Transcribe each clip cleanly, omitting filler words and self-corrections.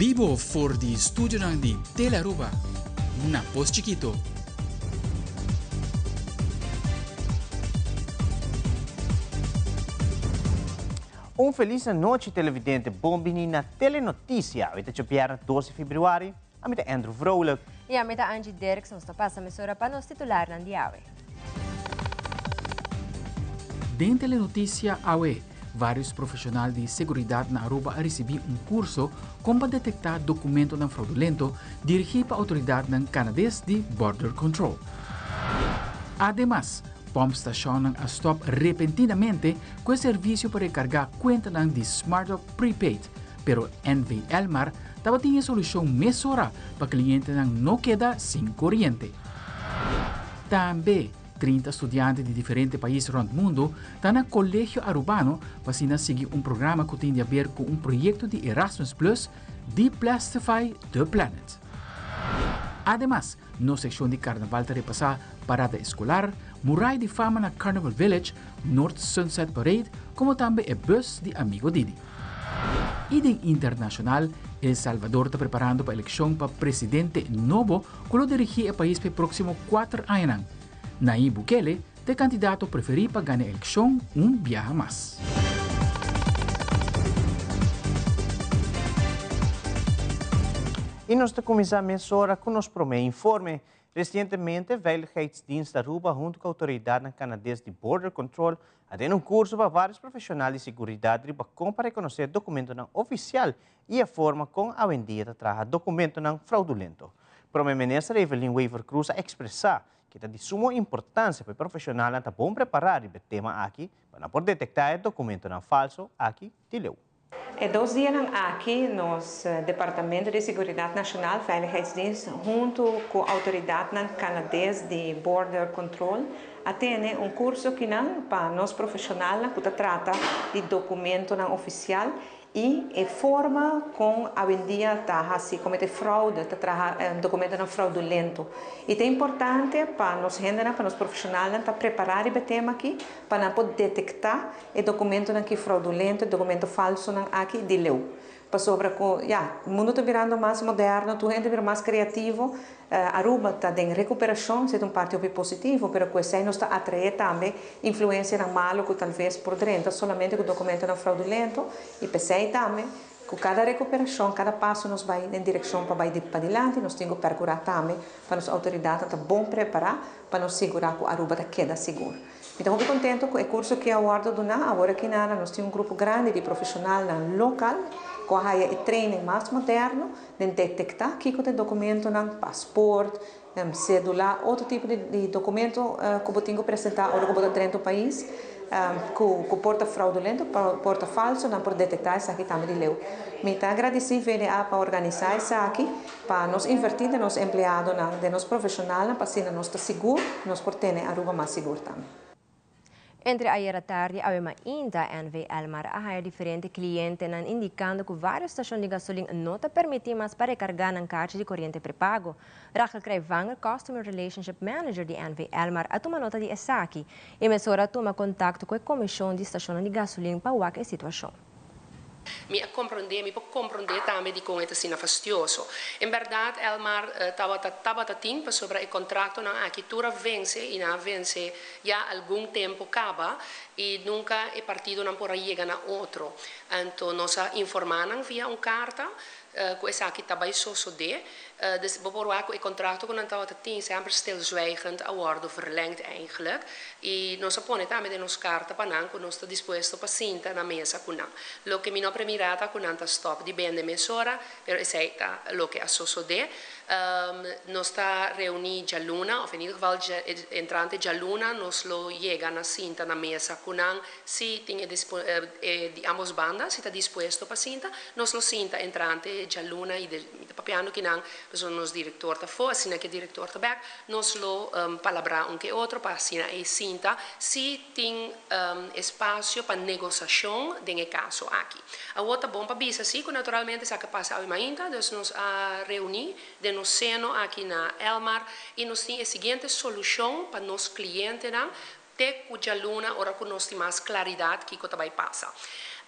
Bibo for di studionan di Telearuba na Pos Chikito. Un felis anochi televidente, bon bini na Telenoticia. Awe ta djobièrnè dos di febrüari, ami ta Andrew Vrolijk. I ami ta Angie Dirks, nos ta pasa mesora pa nos titularnan di awe. Den Telenoticia awe, Varios profesional di seguridad na Aruba a ricibi un curso con pa detecta documentonan fraudulento dirigi pa autoridadnan Canades di Border Control. Ademas, pompstacionnan a stop repentinamente cu e servicio pa recarga cuentanan di SmartUp Prepaid, pero NV Elmar tabatin e solucion mesora pa clientenan no keda sin coriente. Tambe, 30 studiante di diferente pais rond mundo ta na Colegio Arubano pa asina sigui un programa cu tin di haber cu un proyecto di Erasmus Plus, Deplastify the Planet. Ademas, nos seccion di Carnaval ta repasa Parada Escolar, Murai di Fama na Carnival Village, Noord Sunset Parade, como tambe e bus di Amigo Didi. Y den internacional, El Salvador ta preparando pa eleccion pa presidente nobo cu lo dirigi e pais pa e proximo cuater añanan. Nayib Bukele ta e candidato preferi pa gana e eleccion un biaha mas. Y nos ta cuminsa mesora cu nos prome informe. Recientemente, Veiligheidsdienst Aruba hunto cu autoridadnan Canades di Border Control a tene un curso pa varios profesional di seguridad riba con pa reconoce documentonan oficial y e forma con awendia ta traha documentonan fraudulento. Prome Minister Evelyn Wever-Croes a expresa cu ta di sumo importancia pa e profesionalnan ta bon prepara riba e tema aki pa nan por detecta e documentonan falso aki di leu. E dos dianan aki nos Departamento di Seguridad Nacional, Veiligheidsdienst, hunto cu autoridadnan Canades di Border Control a tene un curso kinan pa nos profesionalnan cu ta trata di documentonan oficial y e forma con awendia ta haci comete fraude, ta traha documentonan fraudulento. Y ta importante pa nos hendenan, pa nos profesionalnan ta prepara riba e tema aki pa nan por detecta E documentonan ki fraudulento, e documento falsonan aki di leu. Pasobra cu, ya, mundo ta birando mas moderno, tur hende bira mas creativo. Aruba ta den recuperacion, esey ta un parti hopi positivo, pero cu esey nos ta atrae tambe influencianan malo cu talves por drenta solamente cu documentonan fraudulento. Y p'esey tambe cu cada recuperacion, cada paso nos bay den direccion pa bay padilanti, nos tin cu percura tambe pa nos autoridadnan ta bon prepara pa nos sigura cu Aruba ta keda sigur. Mi ta hopi contento cu e curso ki a wordo duna awor aki nana nos tin un grupo grandi di profesionalnan local cu a haya e training mas moderno den detecta kico ta e documentonan, paspoort, cedula, otro tipo di documento cu bo tin cu presenta ora cu bo ta drenta un pais cu cu por ta fraudulento, por ta falso, nan por detecta esaki tambe di leu. Mi ta agradeci VDA pa organisa esaki. Pa nos invertí den nos empleadonan, den nos profesionalnan pa asina nos ta sigur, nos por tene Aruba mas sigur tambe. Entre ayera tardi awe mainta, NV Elmar a haya diferente clientenan indicando cu varios stacion di gasolin no ta permiti mas pa recarga nan carchi di coriente prepago. Rachel Krijvanger, Customer Relationship Manager di NV Elmar, a tuma nota di esaki y mesora a tuma contacto cu e comision di stacionnan di gasolin pa wak e situacion. Mi a komprondé, mi por komprondé tambe dikon e ta asina fastioso. En bèrdat Elmar tabata tabata tin pasobra e kontraktonan aki tur a vense i nan a vense ya algun tempu kaba i nunka e partidonan por a yega na otro. Anto nos a informá nan via un karta ku esaki ta bai sosodé. Dus bo por wak ku e kontrakto ku nan tabata tin semper stilzwijgend a wòrdu verlengd eigenlijk. I nos a pone tambe den nos karta pa nan ku nos ta dispuesto pa sinta na mesa ku nan. Loke mi no a premirá ta ku nan ta stòp di bende mesora, pero esei ta loke a sosodé. Nos ta reuní djaluna, òf en ieder geval entrante djaluna nos lo yega na sinta na mesa ku nan. Si tin e di ambos banda si ta dispuesto pa sinta, nos lo sinta entrante djaluna i mi ta papiando ki nan pasobra nos direktor ta afó, asina ke direktor ta bèk nos lo palabrá un ke otro pa asina ei sinta si tin espasio pa negosashon den e kaso aki. Awor ta bon pa bisa si ku naturalmente esaki a pasa awe mainta, dus nos a reuní den nos seno aki na Elmar i nos tin e siguiente solushon pa nos klientenan Te ku djaluna ora ku nos tin mas klaridat kiko ta bai pasa.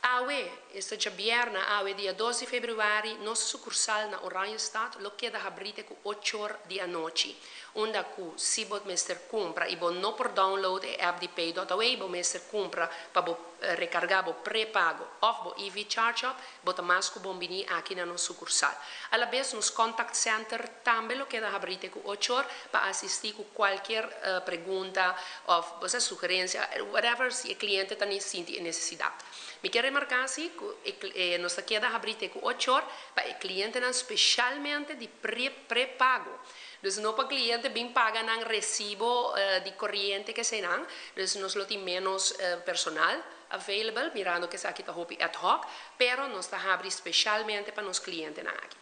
Awe, esta djabièrnè, awe dia dos di febrüari, nos sukursal na Oranjestad lo keda habrí te ku ochor di anochi, unda ku si bo mester kumpra i bo no por download e app di Pay.away, bo mester kumpra pa bo rekargá bo prepago òf bo EV Charge Up, bo ta mas ku bon bini aki na nos sukursal. Alabes nos contact center tambe lo keda habrí te ku ochor pa asistí ku kualkier pregunta òf bo sa sugerensia, whatever, si e kliente ta sinti e nesesidat. Mi kier remarká si ku e nos ta keda habrí te ku ochor pa e klientenan speshalmente di pre prepago. Dus no pa kliente bin paga nan resibo di koriente keseinan, dus nos lo tin ménos personal available mirando ku esaki ta hopi ad hoc, pero nos ta habri speshalmente pa nos klientenan aki.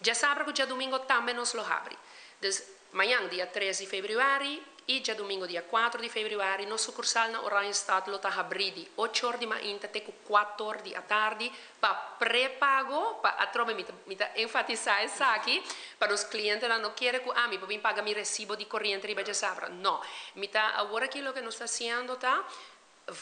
Djasabra ku djadumingo tambe nos lo habri. Dus mañan dia tres di febrüari i djadumingo dia kuater di febrüari nos sukursal na Oranjestad lo ta habrí di ocho or di mainta te ku kuater di atardi pa prepago, pa atrobe mi ta mi ta enfatisá esaki pa nos klientenan no kere ku ami por bin paga mi resibo di koriente riba djasabra. No, mi ta awor aki loke nos ta hasiendo ta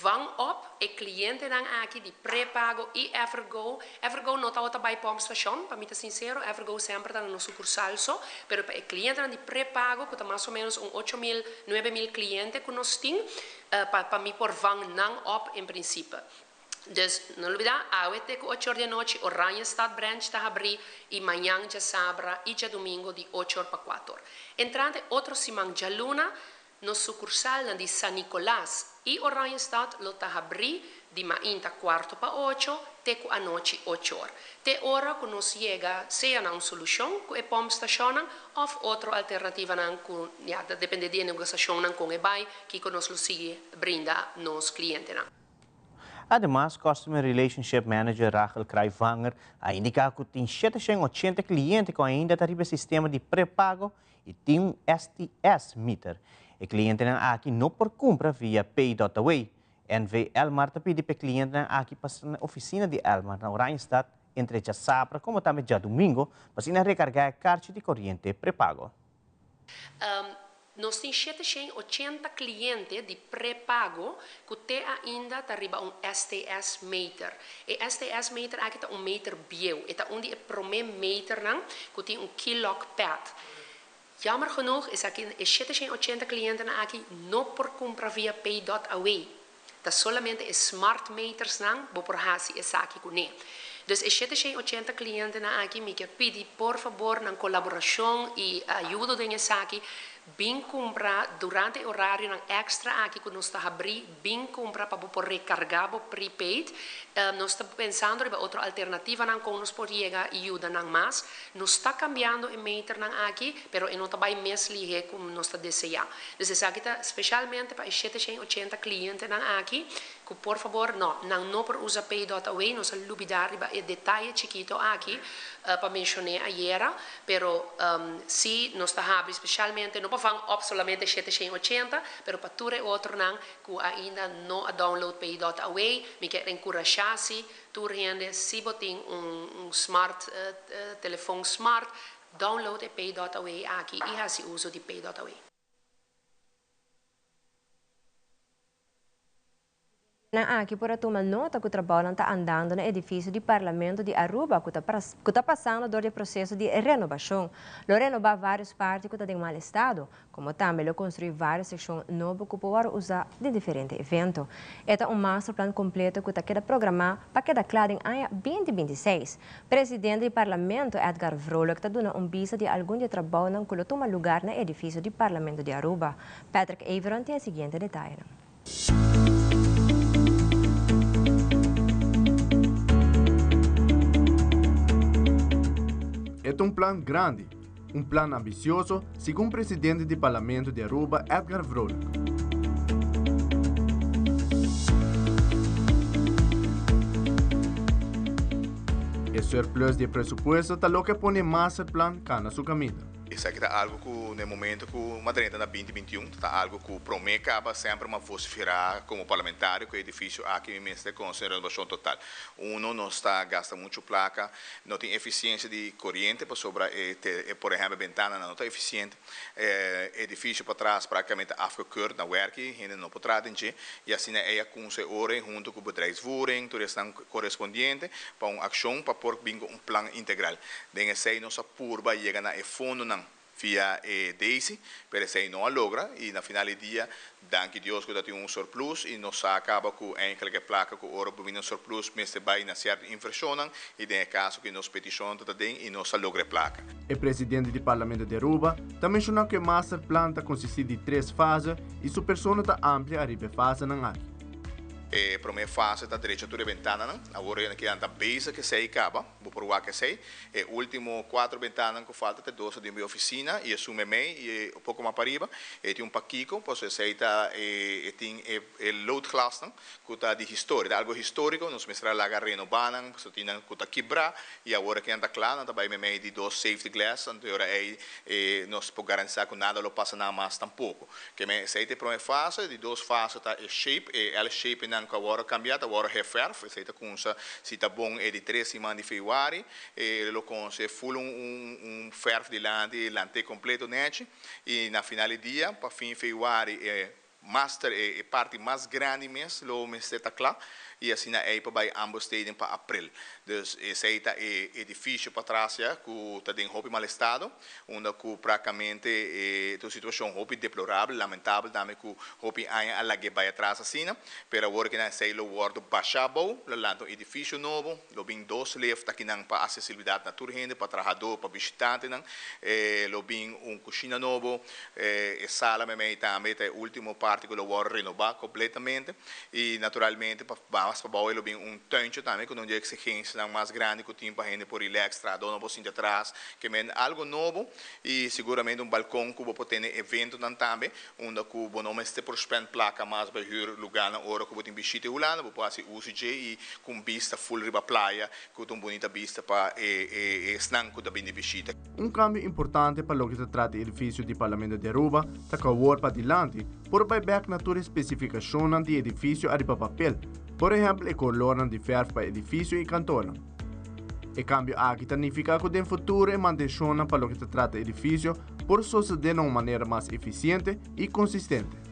Vang op e clientenan aki di prepago y Evergo. Evergo no tabata bay pompstation, pa mi ta sincero, Evergo semper ta na nos sucursal so, pero pa e clientenan di prepago, cu ta mas o menos un 8000, 9000 cliente cu nos tin, pa pa mi por vang nan op en principe. Dus, no lubida, awe te cu ocho or di anochi Oranjestad branch ta habri y mañan djasabra y djadomingo di ocho or pa cuater or. Entrante otro siman djaluna, Nos sukursalnan di San Nicolas i Oranjestad lo ta habrí di mainta kuarto pa ocho te ku anochi ochor, te ora ku nos yega sea na un solushon ku e pòmpstashonnan òf otro alternativanan ku ya ta dependé di e negosiashonnan kon e bai kiko nos lo sigui brinda nos klientenan. Ademas, Customer Relationship Manager Rachel Kraaijvanger a indiká ku tin 780 kliente ku ainda ta riba e sistema di prepago i tin un STS meter. E klientenan aki no por kumpra via Pay.away. NV Elmar ta pidi pa e klientenan aki pasa na ofisina di Elmar na Oranjestad entre djasabra komo tambe djadumingo pa asina rekargá e karchi di koriente prepago. Nos tin 780 kliente di prepago ku te ainda ta riba un STS meter. E STS meter aki ta un meter bieu. E ta un di e promé meternan ku tin un keylock pad. Jammer genoeg esaki e 780 klientenan aki no por kumpra via Pay.away. Ta solamente e smart metersnan bo por hasi esaki kuné. Dus e 780 klientenan aki mi ke pidi por fabor nan kolaborashon i ayudo den esaki, bin kumpra durante e orarionan èkstra aki ku nos ta habrí, bin kumpra pa bo por rekargá bo prepaid. Nos ta pensando riba otro alternativanan kon nos por yega i yuda nan mas. Nos ta kambiando e meternan aki, pero e no ta bai mes lihé ku nos ta deseá. Dus esaki ta specialmente pa e 780 clientenan aki cu por fabor no, nan no por usa Pay.away, nos a lubida riba e detaye chikito aki pa mencione ayera, pero si nos ta habri specialmente no pa van op solamente 780, pero pa tur e otronan cu ainda no a download Pay.away, mi kier encurasha si tur hende si bo tin un smart telefon smart, Download e Pay.Away aki i hasi uso di Pay.Away. Nan aki por a tuma nota cu trabounan ta andando na edificio di Parlamento di Aruba cu ta cu ta pasando dor di e proceso di renobacion. Lo renoba varios parti cu ta den mal estado, Como tambe lo construi varios seccion nobo cu por worde usa den diferente evento. E ta un masterplan completo cu ta keda programa pa keda cla den aña 2026. Presidente di Parlamento Edgar Vrolijk ta duna un bista di algun di e trabounan cu lo tuma lugar na e edificio di Parlamento di Aruba. Patrick Averon tin e siguiente detayenan. E ta un plan grandi, un plan ambisioso, segun presidente di Parlamento di Aruba Edgar Vrolijk. E surplus di e presupuesto ta loke a pone e masterplan kana su kaminda. Esaki ta algo cu na e momento cu m'a drenta na binti bintiun ta algo cu prome caba semper m'a vocifera como parlamentario cu e edificio aki mi mester conoce renovacion total. Uno, nos ta gasta mucho placa, no tin eficiencia di coriente pasobra e por ehempel bentananan no ta eficiente, e edificio patras practicamente afgekeurd na werki, hende no por traha den dje y asina ey a cunsa e ora ey hunto cu bedrijfsvoering tur esnan corespondiente pa un accion pa por bin cu un plan integral. Den esey nos a purba yega na e fondonan via e Daisy, pero esey no a logra y na final di dia, danki Dios cu ta tin un surplus y nos sa caba cu eigenlijk e placa cu ora bo bini un surplus mester bay na cierto inversionnan y den e caso cu nos peticionnan ta ta den y nos a logra e placa. E presidente di Parlamento di Aruba ta menciona cu e masterplan ta consisti di tres fase y su persona ta amplia ariba e fasenan aki. E prome fase ta drecha tur e bentananan. Awor e kinan ta bezig cu esey caba. Bo por wak esey. E ultimo cuatro bentananan cu falta ta e dos ta den bo oficina y esun memey y e poco mas pariba. E tin un pakico, pasobra esey ta e tin e loodglasnan cu ta di historia. Ta algo historico, nos mester a laga renoba nan, pasobra tin nan cu ta kibra y awor kinan ta cla, nan ta bay memey di dos safety glass, anto e ora ey nos por garantisa cu nada lo pasa nan mas tampoco. Ke men esei ta e prome fase, di dos fase ta e shape, e L-shape nan ku a wòrdu kambiá ta wòrdu herverf, esei ta kunsa si ta bon e di tres siman di februari, e lo konse ful un un verf dilanti lant'é kompleto nèchi i na final di dia pa fin februari e master e parti mas grandi mes lo mester ta kla i asina ei pa bai aanbesteding pa april. Dus esei ta e edifisio patras ya ku ta den hopi mal estado. Unda cu pracamente e ta un situacion hopi deplorabel, lamentabel tambe cu hopi aña a lag'e bay atras asina, pero awor kinan esey lo wordo basha abou, lo lanta un edificio nobo, lo bin dos lift akinan pa accesibilidad na tur hende, pa trahador, pa bishitantenan, lo bin un cushina nobo, e sala memey tambe ta e ultimo parti cu lo wordo renoba completamente y naturalmente pa mas pabou lo bin un tuintje tambe cu ta un di e exigencianan mas grandi cu tin pa hende por relax, trahador no por sinti atras. Ke men algo nobo y seguramente un balcon cu bo por tene eventonan tambe unda cu bo no mester por spend placa mas bay huur lugarnan ora cu bo tin bishita e Hulanda bo por haci uso dje y cu un bista full riba playa cu ta un bunita bista pa e esnan cu ta bini bishita. Un cambio importante pa loke ta trata e edificio di Parlamento di Aruba ta cu awor padilanti por bay bek na tur e specificacionnan di edificio ariba papel, por ehempel e colornan di verf pa edificio y kantoornan. E kambio aki ta nifiká ku den futuro e mantenshonnan pa loke ta trata edifisio por sosodé na un manera mas efisiente i konsistente.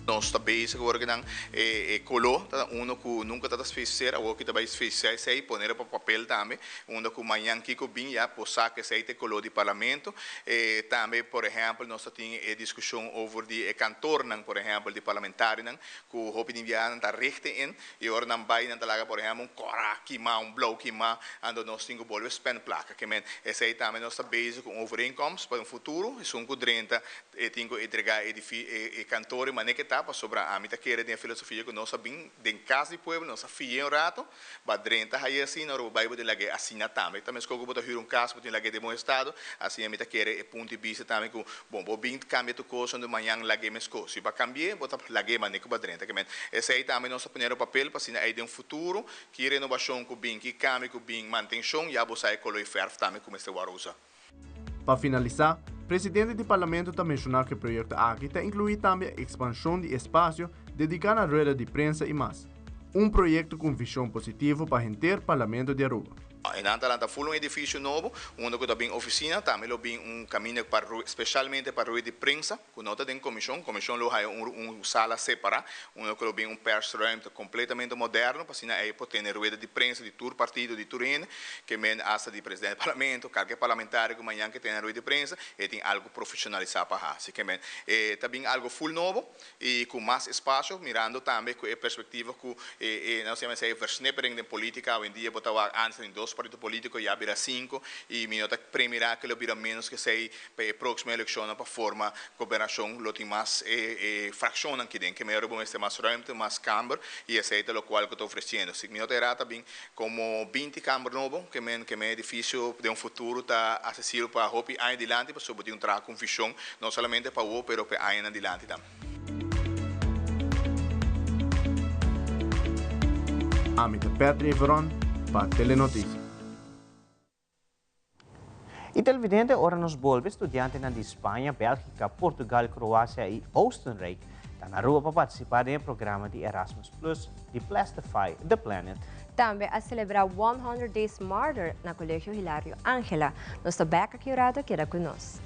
Nos ta bezig awor ku nan e koló ta uno ku nunka ta ta sfeser, awor ki ta bai sfesea esei, ponelo pa papel tambe, unda ku mañan kiko bin ya por sa ku esei ta e koló di parlamento. E tambe por ehèmpel nos ta tin e diskushon over di e kantornan por ehèmpel di parlamentarionan ku hopi di biaha nan ta richten in I ora nan bai nan ta laga por ehempel un kora kima, un blou kima, anto nos tin ku bolbe spend plaka. Ke men esei tambe nos ta bezig ku un overeenkomst pa den futuro esun ku drenta e tin ku entrega e e kantoor e mane ke ta pasobra ami ta kere den e filosofia ku nos a bin den kas di pueblo nos a fia un rato ba drenta haye asina ora bo bai bo tin lag'e asina tambe. Ta meskos ku bo ta hür un kas bo tin lag'e den bon estado asina mi ta kere e punto di bista tambe ku bon bo bin kambia tur kos anto mañan lag'e meskos. Si bo a kambi'e bo ta lag'e mane ku bo a drenta. Ke men Esei tambe nos ta pone riba papel pa asina ei den futuro ki renobashon ku bin, ki kambio ku bin, mantenshon, ya bo sa e koló i fèrf tambe ku mester wòrdu usa. Pa finalisá, presidente di Parlamento ta menshoná ku e proyekto aki ta inkluí tambe ekspanshon di espasio dediká na rueda di prensa i mas. Un proyekto ku un vishon positivo pa henter Parlamento di Aruba. E nan ta lanta full un edificio nobo, unda cu ta bin oficina, tambe lo bin un caminda pa specialmente pa rued di prensa, cu no ta den comision. Comision lo haya un un sala separa, unda cu lo bin un persruimte completamente moderno, pa asina ey por tene rueda di prensa di tur partido, di tur hende, ke men hasta di presidente di parlamento, calke parlamentario cu mañan ke tene rued di prensa, e tin algo profesionalisa pa haci. Ke men e ta bin algo full nobo. y cu mas espacio, mirando tambe cu e perspectiva cu e, e nos yama esey versnippering den politica, awendia bo ta wak antes tin dos partido politico, ya bira cinco, y mi no ta premira cu lo bira menos cu esey pa e proximo eleccionnan pa forma gobernacion, lo tin mas e, e fraccionnan kiden, ke mero bo mester mas ruimte, mas camber, y esey ta locual cu ta ofreciendo. Si mi no ta era ta bin como binti camber nobo, ke men, ke men edificio den un futuro ta accesibel pa hopi aña dilanti, pasobra bo tin un traha cu un vision, no solamente pa awo, pero pa e añanan dilanti tambe. Ami ta Petri Everon pa Telenoticia. Y televidente, ora nos bolbe, studiantenan di Spaña, Belgica, Portugal, Croacia y Oostenrijk ta na Aruba pa participa den e programa di Erasmus Plus di Plastify the Planet. Tambe a celebra 100 Days Smarter na Colegio Hilario Angela. Nos ta bek aki un rato, keda cu nos.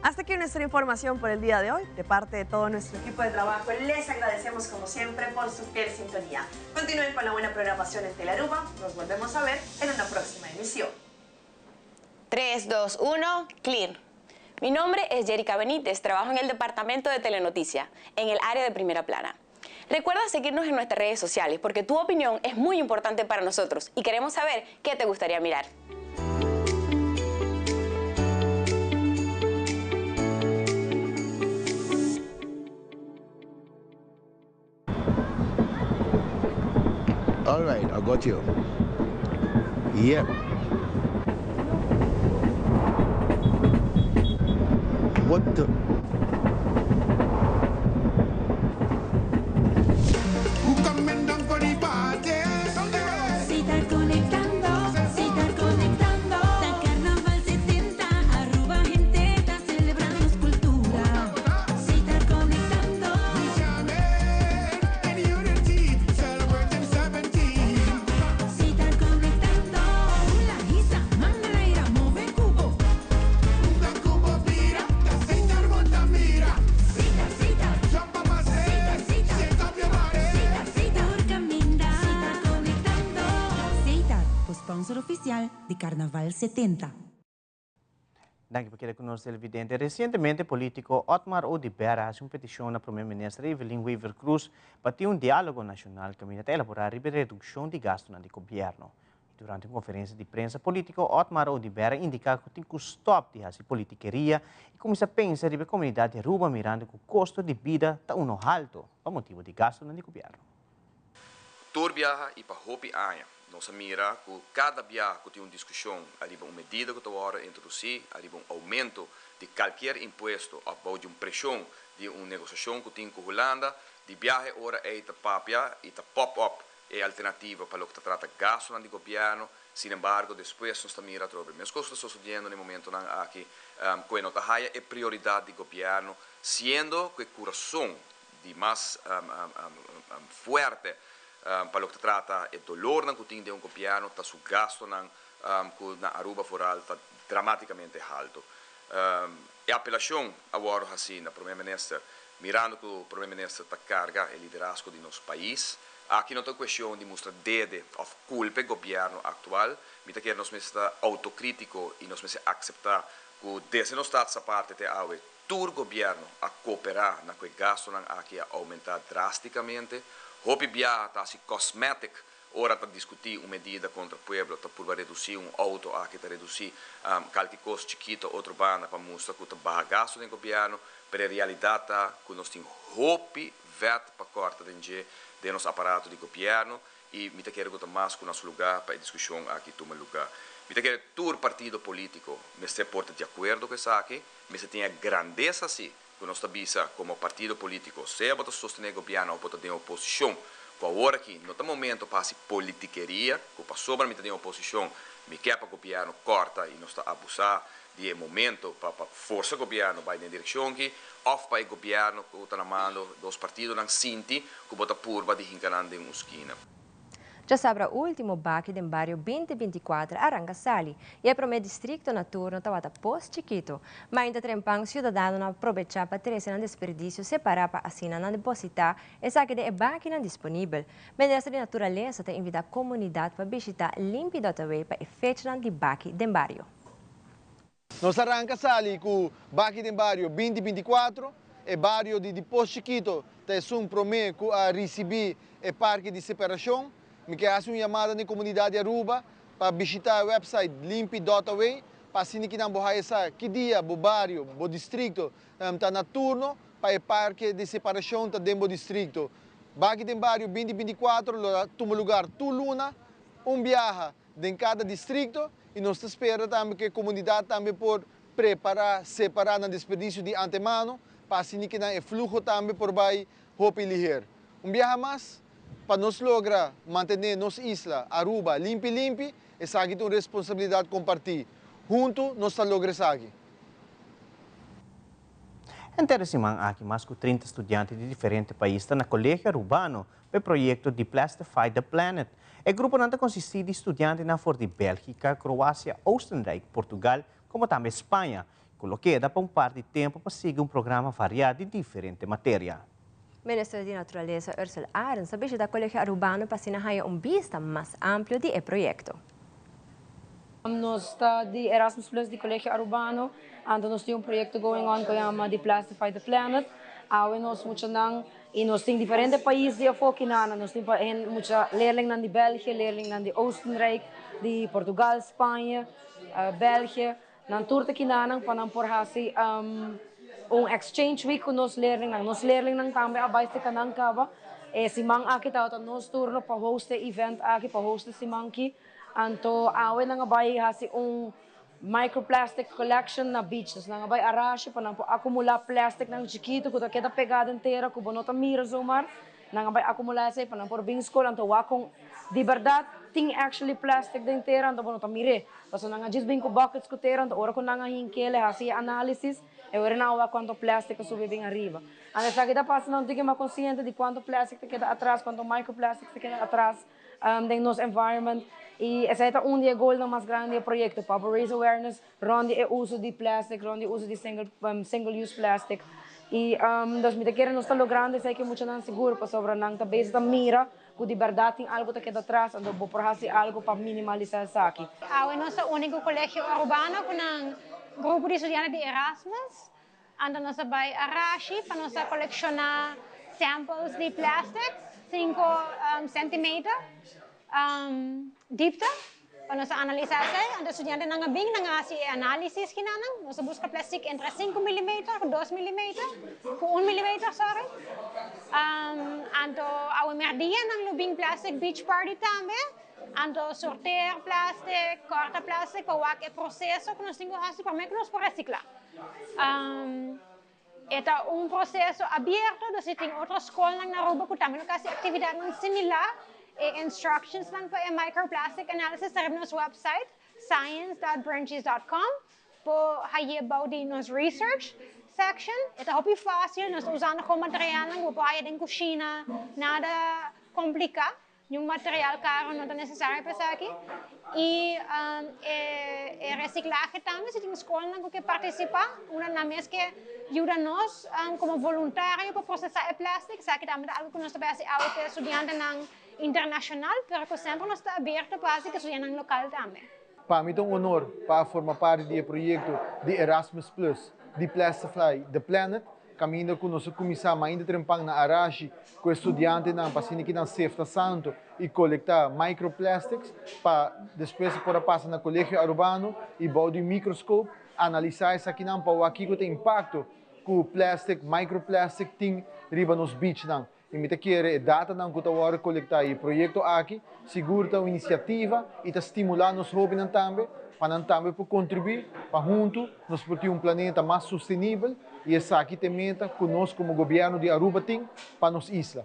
Hasta aquí nuestra información por el día de hoy. De parte de todo nuestro equipo de trabajo, les agradecemos como siempre por su fiel sintonía. Continúen con la buena programación en Telearuba. Nos volvemos a ver en una próxima emisión. 3, 2, 1, clear. Mi nombre es Jerica Benítez, trabajo en el departamento de Telenoticia, en el área de primera plana. Recuerda seguirnos en nuestras redes sociales porque tu opinión es muy importante para nosotros y queremos saber qué te gustaría mirar. All right, I got you. Yep. What the? Sponsor oficial di Carnaval 70. Danki pa keda ku nos televidente. Resientemente polítiko Otmar Oduber a hasi un petishon na Prome Minister Evelyn Wever-Croes pa tin un diálogo nashonal kaminda ta elaborá riba e redukshon di gastunan di gobièrnu. Durante un konferensia di prensa polítiko Otmar Oduber a indiká ku tin ku stòp di hasi politikeria i kuminsá pensa riba e komunidat di Aruba mirando ku kosto di bida ta uno halto pa motibu di gastunan di gobièrnu. Tur biaha i pa hopi aña nos a mira ku kada biaha ku tin un diskushon ariba un medida ku ta wòrdu introdusí, ariba un oumento di kalkier impuesto òf bou di un preshon di un negosiashon ku tin ku Hulanda, di biaha e ora ei ta papia i ta pop up e alternativa pa loke ta trata gastunan di gobièrnu. Sin embargo, despues nos ta mira atrobe meskos ku ta sosodiendo na e momentonan aki, ku e no ta haya e prioridat di gobièrnu, siendo ku e kurason di mas fuerte pa loke ta trata e dolornan ku tin den un gobièrnu ta su gastunan ku na Aruba vooral ta dramaticamente halto. E apelashon a wòrdu hasí na Prome Minister mirando ku Prome Minister ta karga e liderazgo di nos pais. Aki no ta un kuestion di mustra dede òf kulpa e gobièrnu aktual. Mi ta kere nos mester ta outokritiko i nos mester akseptá ku desde nos Staats Aparte te awe Tur gobièrnu a kooperá na ku e gastunan aki a oumentá drástikamente. Hopi biaha ta hasi cosmetic ora ta diskutí un medida kontra pueblo, ta purba redusí un outo aki, ta redusí kalki kos chikito otro banda pa mustra ku ta baha gastu den gobièrnu, pero e realidat ta ku nos tin hopi vèt pa kòrta den dje den nos aparato di gobièrnu I mi ta kere ku ta mas ku na su lugá pa e diskushon aki tuma lugá. Mi ta kere tur partido polítiko mester por ta di akuerdo ku esaki, mester tin e grandesa si ku nos ta bisa komo partido polítiko, sea bo ta sostené gobièrnu òf bo ta den oposishon, ku awor aki no ta momento pa hasi politikeria, ku pasobra mi ta den oposishon mi ke pa gobièrnu kòrta i nos ta abusá di e momento pa pa forsa gobièrnu bai den e direkshon aki òf pa e gobièrnu ku ta na mando dos partidonan sinti ku bo ta purba di hinka nan den un skina. Djasabra ultimo baki den bario binti 24 a ranka sali i e promé distrikto na turno tabata Pos Chikito. Mainta trempan siudadanonan a probechá pa trese nan desperdisio separá pa asina nan depositá esaki den e bakinan disponibel. Minister di Naturalesa ta invitá komunidat pa bishitá Limpi Dotaway pa e fechanan di baki den bario. Nos a ranka sali ku Baki den Bario 2024. E bario di di Pos Chikito ta esun promé ku a risibí e parke di separashon. Mi ke hasi un yamada na e komunidat di Aruba pa bishitá e wèpsait limpi dòt away pa asina kinan bo haya sa ki dia bo bario, bo distrikto, ta na turno pa e parke di separashon ta den bo distrikto. Baki den Bario 2024 lo a tuma lugar tur luna un biaha den kada distrikto i nos ta spera tambe ku e komunidat tambe por prepará, separá nan desperdisio di antemano pa asina ku nan e fluho tambe por bai hopi liher. Un biaha mas, pa nos logra mantené nos isla, Aruba, limpi limpi, esaki ta un responsabilidat kompartí. Huntu nos ta logra esaki. Henter e siman aki mas ku 30 studiante di diferente pais ta na Kolegio Arubano pa e proyekto Deplastify the Planet. E gruponan ta konsistí di studiantenan for di Bélgika, Kroasia, Oostenrijk, Portugal, komo tambe Spaña, ku lo keda pa un par di tempu pa sigui un programa variá di diferente materia. Minister di Naturalesa Ursell Arends a bishita Kolegio Arubano pa asina haña un bista mas amplio di e proyekto. Nos ta di Erasmus Plus di Colegio Arubano, anto nos tin un proyecto going on cu yama Deplastify the Planet. Awe nos muchanan y nos tin diferente pais di afo kinana, nos tin mucha leerlingnan di België, leerlingnan di Oostenrijk, di Portugal, Spanje, België. Nan tur ta kinanan pa nan por haci un exchange week cu nos leerlingnan. Nos leerlingnan tambe a bay seca nan caba. E siman aki tabata nos turno pa host e event aki, pa host e siman ki. Anto awe nan a bai hasi un microplastic collection na beach. Dus nan a bai Arashi pa nan por acumula plasticnan chikitu cu ta keda pega den tera cu bo no ta mira zomaar. Nan a bai acumula esey pa nan por bin school anto wak con di berdad tin actually plastic den tera anto bo no ta mir'é. Pasobra nan a djis bin cu buckets cu tera anto ora cu nan a hink'el e hasi e analisis e ora nan a wak cuanto plastic a subi bin ariba. Anto esaki ta pasa nan tin ke mas consciente di cuanto plastic ta keda atras, cuanto microplastics ta keda atras. Den nos environment y esey ta un di e goalnan mas grandi di e proyecto pa por raise awareness rond di e uso di plastic, rond di e uso di single use plastic y dus mi ta kere nos ta logrando esey ke muchanan sigur pasobra nan ta bezig ta mira cu di berdad tin algo ta keda atras anto bo por haci algo pa minimalisa esaki. Awe nos ta unico colegio Arubano cu nan grupo di studiante di Erasmus. Anto nos a bai Arashi pa nos a colecciona samples di plastic, cinco centimeter diepte, pa nos a analisa esey. Anto estudiantenan a bin, nan a haci e analisis kinanan. Nos a busca plastic entre cinco millimeter cu dos millimeter, cu un millimeter, sorry. Anto awe merdia nan lo bin plastic beach party tambe. Anto sorteer plastic, corta plastic pa wak e proceso cu nos tin cu haci prome cu nos por recicla. E ta un proceso abierto, dus si tin otro scolnan na Aruba cu tambe lo ta haci actividadnan similar, e instructionsnan pa e microplastic analysis ta riba nos website science.brentjis.com por haye bou di nos research section. E ta hopi facil, nos ta usando gewoon materialnan cu bo por haya den cushina, nada complica. Niun material caro no ta necesario pa esaki. Y e reciclahe tambe, si tin scolnan cu ke participa, unda nan mes ke yuda nos como voluntario pa procesa e plastic, esaki tambe ta algo cu nos ta bay haci awe cu e studiantenan internacional, pero cu semper nos ta abierto pa haci cu e studiantenan local tambe. Pa mi ta un honor pa forma parti di e proyecto di Erasmus Plus di Plastify the Planet. Kaminda ku nos a kuminsá mainta trempan na Arashi ku e studiantenan pa asina ki nan sefta santu i kolektá microplastics pa despues por a pasa na Kolegio Arubano i bou di un mikroskop analisá esakinan pa wak kiko ta impakto ku plastic, microplastic, tin riba nos beachnan. I mi ta kere e datanan ku ta wòrdu kolektá i e proyekto aki sigur ta un inisiativa i ta stimulá nos hóbennan tambe pa nan tambe por kontribuí pa huntu nos por tin un planeta mas sostenibel i esaki ta e meta ku nos komo gobièrnu di Aruba tin pa nos isla.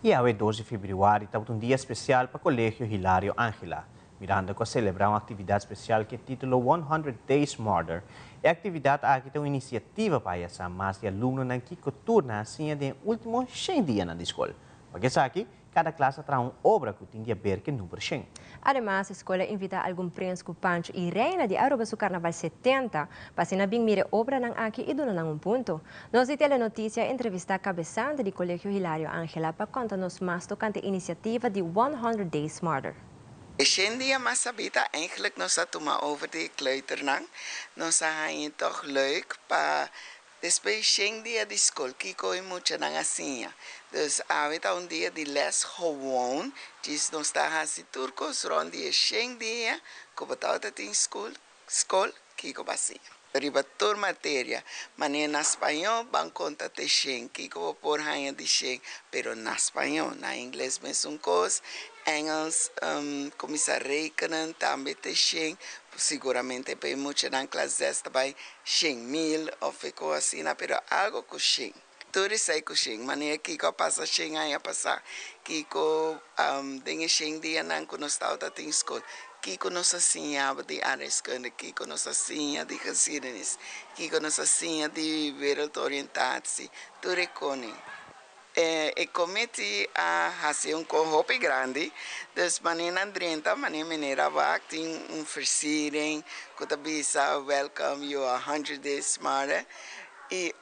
I awe 2 di febrüari tabata un dia spesial pa Kolegio Hilario Angela. Miranda ku a selebrá un aktividat spesial ku e título 100 Days Smarter. E aktividat aki ta un inisiativa pa haya sa mas di alumnonan kiko tur nan a siña den e último shen dianan di skol. Pa ku esaki, kada klas a traha un obra ku tin di aber ku e number shen. Ademas, e skol a invitá algun prens ku Pancho i Reina di Aruba su Karnaval 70 pa asina bin mira e obranan aki i duna nan un punto. Nos di Telenotisia a entrevistá kabesante di Kolegio Hilario Angela pa konta nos mas tokante e inisiativa di 100 Days Smarter. E shen dia mas sabí ta eigenlijk nos a tuma over di e kleuternan. Nos a hañ'e tòg leuk pa Despues shen dia di skol kiko e muchanan a siña. Dus awe ta un dia di les gewoon, djis nos ta hasi tur kos rond di e shen dia ku bo tabata tin skul, skol, kiko bo a siña. Riba tur materia, manera na spañó ban konta te shen, kiko bo por haña di shen, pero na spañó, na ingles mesun kos, Engels, kuminsá rekenen tambe te shen, Siguramente pa e muchanan klas zes ta bai 100.000 of e kos asina, pero algo ku shen. Tur esei ku shen. Manera kiko a pasa 100 aña pasá, kiko den e 100 dianan ku nos tabata tin skol, kiko nos a siña di aardrijkskunde, kiko nos a siña di geschiedenis, kiko nos a siña di wereldoriëntatie, tur e konen. E committee a haci un co hopi grandi, dus mane nan drenta, mane meneer a wak tin un versiering cu ta bisa welcome you are 100 days smarter y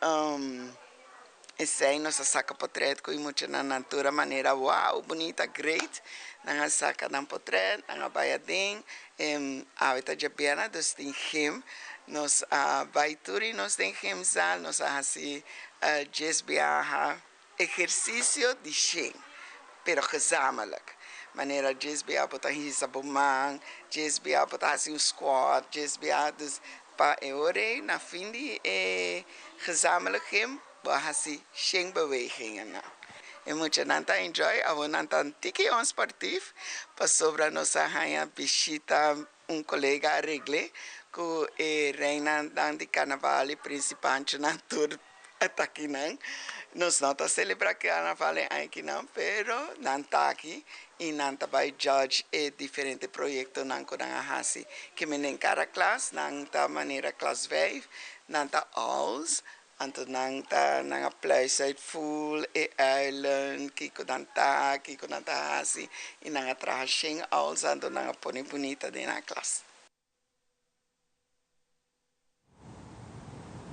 esey nos a saca potret cu e muchanan nan tur a manera wow bunita great nan a saca nan potret nan a bay aden awe ta djabièrnè dus tin gym nos a bay tur y nos den gymzaal nos a haci Djes biaha ehersisio di shen, pero gezamenlijk. Manera djes biaha bo ta hisa bo man, djes biaha bo ta hasi un squat, djes biaha, dus pa e ora ei na fin di e gezamenlijk gym bo a hasi shen bewegingen. E muchanan ta enjoy, awor nan ta un tiki onsportief pasobra nos a haña bishita Un kolega a regl'é ku e reinanan di karnaval i prinsipanchunan tur ta akinan. Nos no ta selebrá karnaval e aña akinan, pero nan ta aki i nan ta bai judge e diferente proyektonan ku nan a hasi. Ke men den kada klas nan ta manera klas vijf, nan ta owls, Anto nan ta nan a pluis uit ful e uilen, kiko nan ta, kiko nan ta hasi, i nan a traha shen ouls, anto nan a pone bunita den nan klas.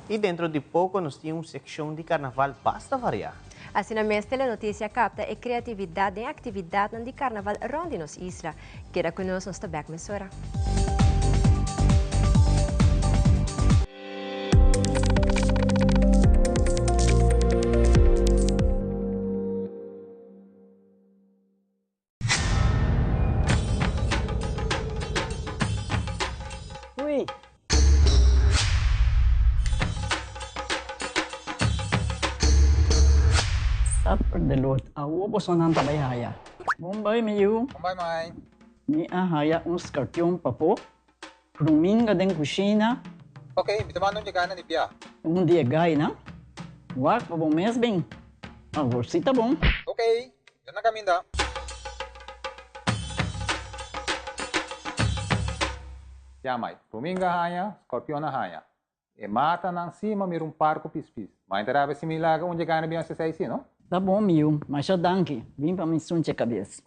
I dentro di poko nos tin un sekshon di karnaval basta variá. Asina mes Telenoticia kapta e kreatividat den aktividatnan di karnaval rònt di nos isla. Keda ku nos, nos ta bèk mesora. Ui. Suffer the Lord. Awo bosonan ta bai haya. Bon bai mi yu. Bon bai mai. Mi a haya un skarpion papo. Ruminga den kushina. Ok, mi ta manda un dje gana di bia. Un di e gainan. Wak pa bo mes bin. Awor si ta bon. Ok, mi ta na kaminda. Ya mai, ruminga haña, scorpion a haña. E matanan si ma mira un par ku pispis. Ma inta rabia si mi laga un dje gana bin hasi esei si, no? Ta bon mi yu, masha danki. Bin pa mi sunche kabes.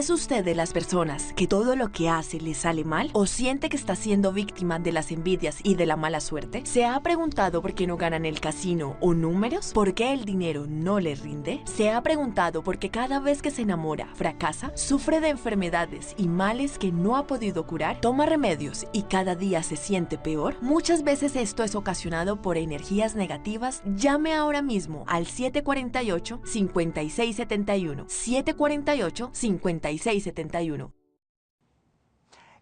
¿Es usted de las personas que todo lo que hace le sale mal o siente que está siendo víctima de las envidias y de la mala suerte? ¿Se ha preguntado por qué no gana en el casino o números? ¿Por qué el dinero no le rinde? ¿Se ha preguntado por qué cada vez que se enamora fracasa? ¿Sufre de enfermedades y males que no ha podido curar? ¿Toma remedios y cada día se siente peor? Muchas veces esto es ocasionado por energías negativas. Llame ahora mismo al 748 5671 748 5671.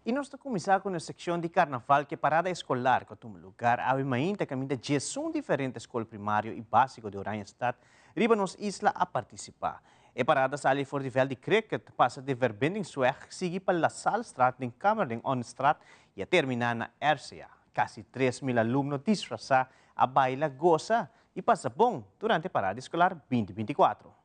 Y nos ta cuminsa cu nos seccion di Carnaval cu e parada escolar cu a tuma lugar awe mainta caminda 11 diferente scol primario y basico di Oranjestad riba nos isla a participa. E parada sali for di veld di cricket, pasa di Verbindingsweg, sigui pa La Sallestraat den Kamerlingh Onnestraat y a termina na RCA. Casi 3000 alumno disfrasa a baila, gosa y pasa bon durante e parada escolar 2024.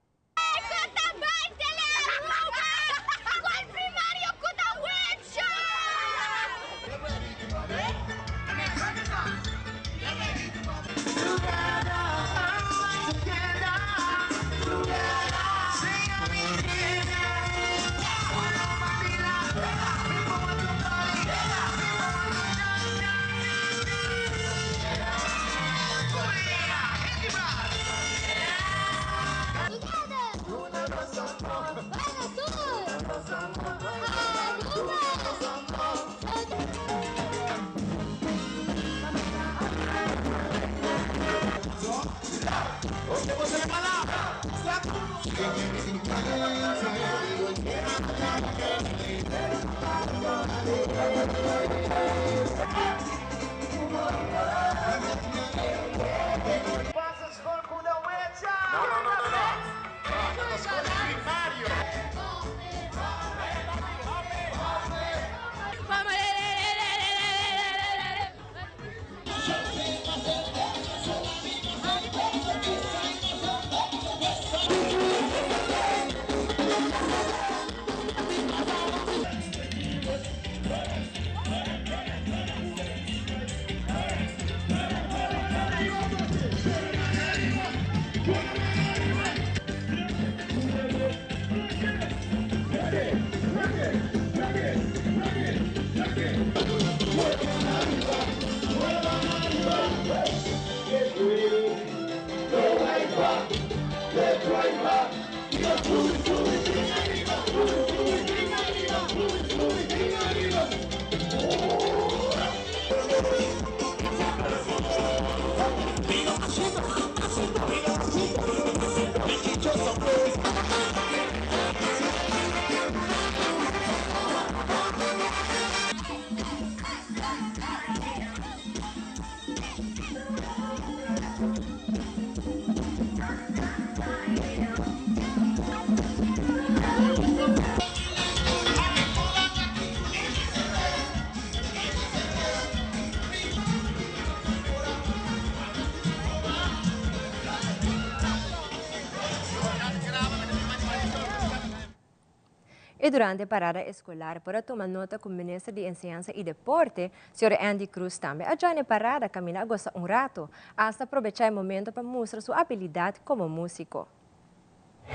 Y durante parada escolar por a tuma nota cu Minister di Enseñansa y Deporte, señor Endy Croes tambe a join e parada caminda a goza un rato, hasta aprobecha e momento pa mustra su habilidad como musico.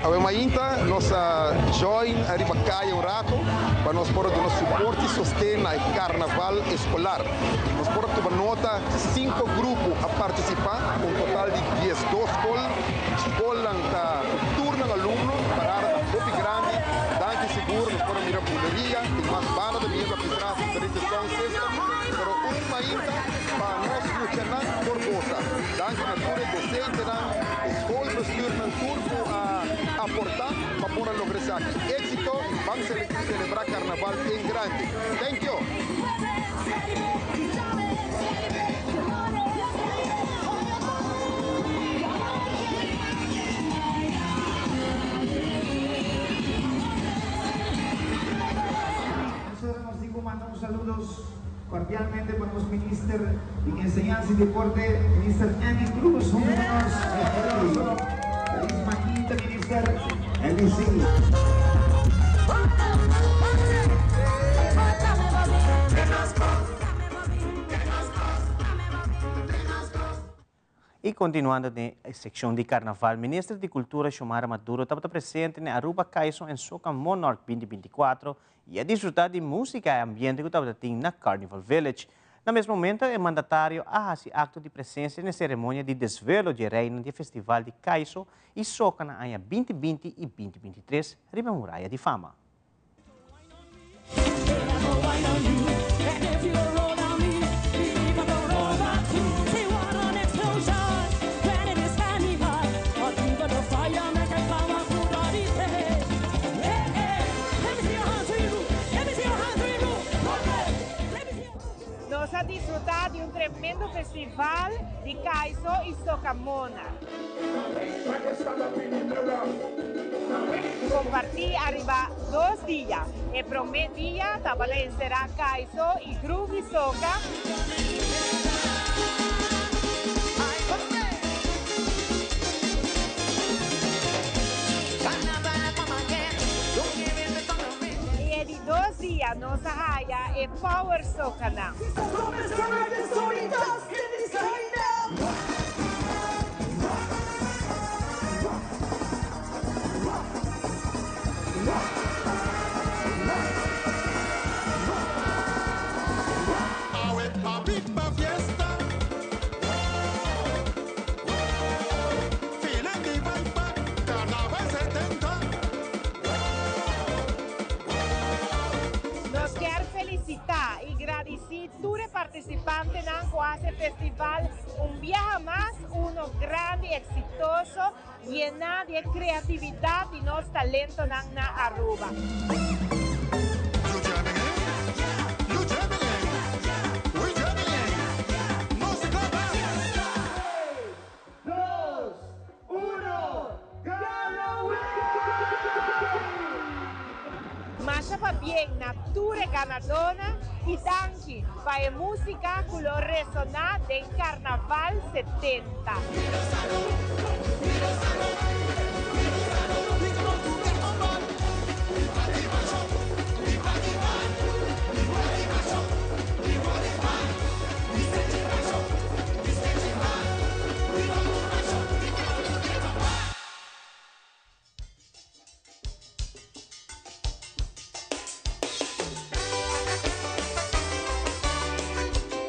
Awe mainta nos a join ariba caya un rato pa nos por a duna support y sosten na e carnaval escolar. Nos por a tuma nota cinco grupo a participa, un total di diesdos scol. Scolnan ta cu tur nan alumno, parada ta hopi grandi. Danki sigur nos por a mira buleria, tin mas banda ta biniendo aki tras, diferente sound system, pero un mainta pa nos muchanan por goza. Danki na tur e docentenan, e schoolbestuurnan tur cu a aporta pa por a logra esaki. Exito y ban celebra carnaval en grande. Thank you! Nosotros nos digo manda un saludos cordialmente pa nos Minister di Enseñansa y Deporte, Minister Endy Croes, hunto cu nos. Feliz mañita, Minister. Andy C. Y continuando den e seccion di Carnaval, Minister di Cultura Xiomara Maduro tabata presente n'e Aruba Kaiso en Soca Monarch 2024 y a disfruta di musica y ambiente cu tabata tin na Carnival Village. Na mes momento e mandatario a haci acto di presencia n'e ceremonia di desvelo dje reinan di e festival di Kaiso y Soca na aña 2020 y 2023 riba e Muraya di Fama. Nos a disfruta di un tremendo festival di Kaiso y Socamona. Comparti ariba dos dia. E prome dia tabata encera Kaiso y Groovy Soca. Y e di dos dia nos a haya e Power Socanan. Nos kier felicita y gradici. gradisí tur e partisipantenan ku hasi e festival un biaha mas uno grandi i eksitoso, yená di e kreatividat di nos talentonan na Aruba. Masha pabien na tur e ganadónan i danki pa e músika ku lo resoná den Karnaval 70.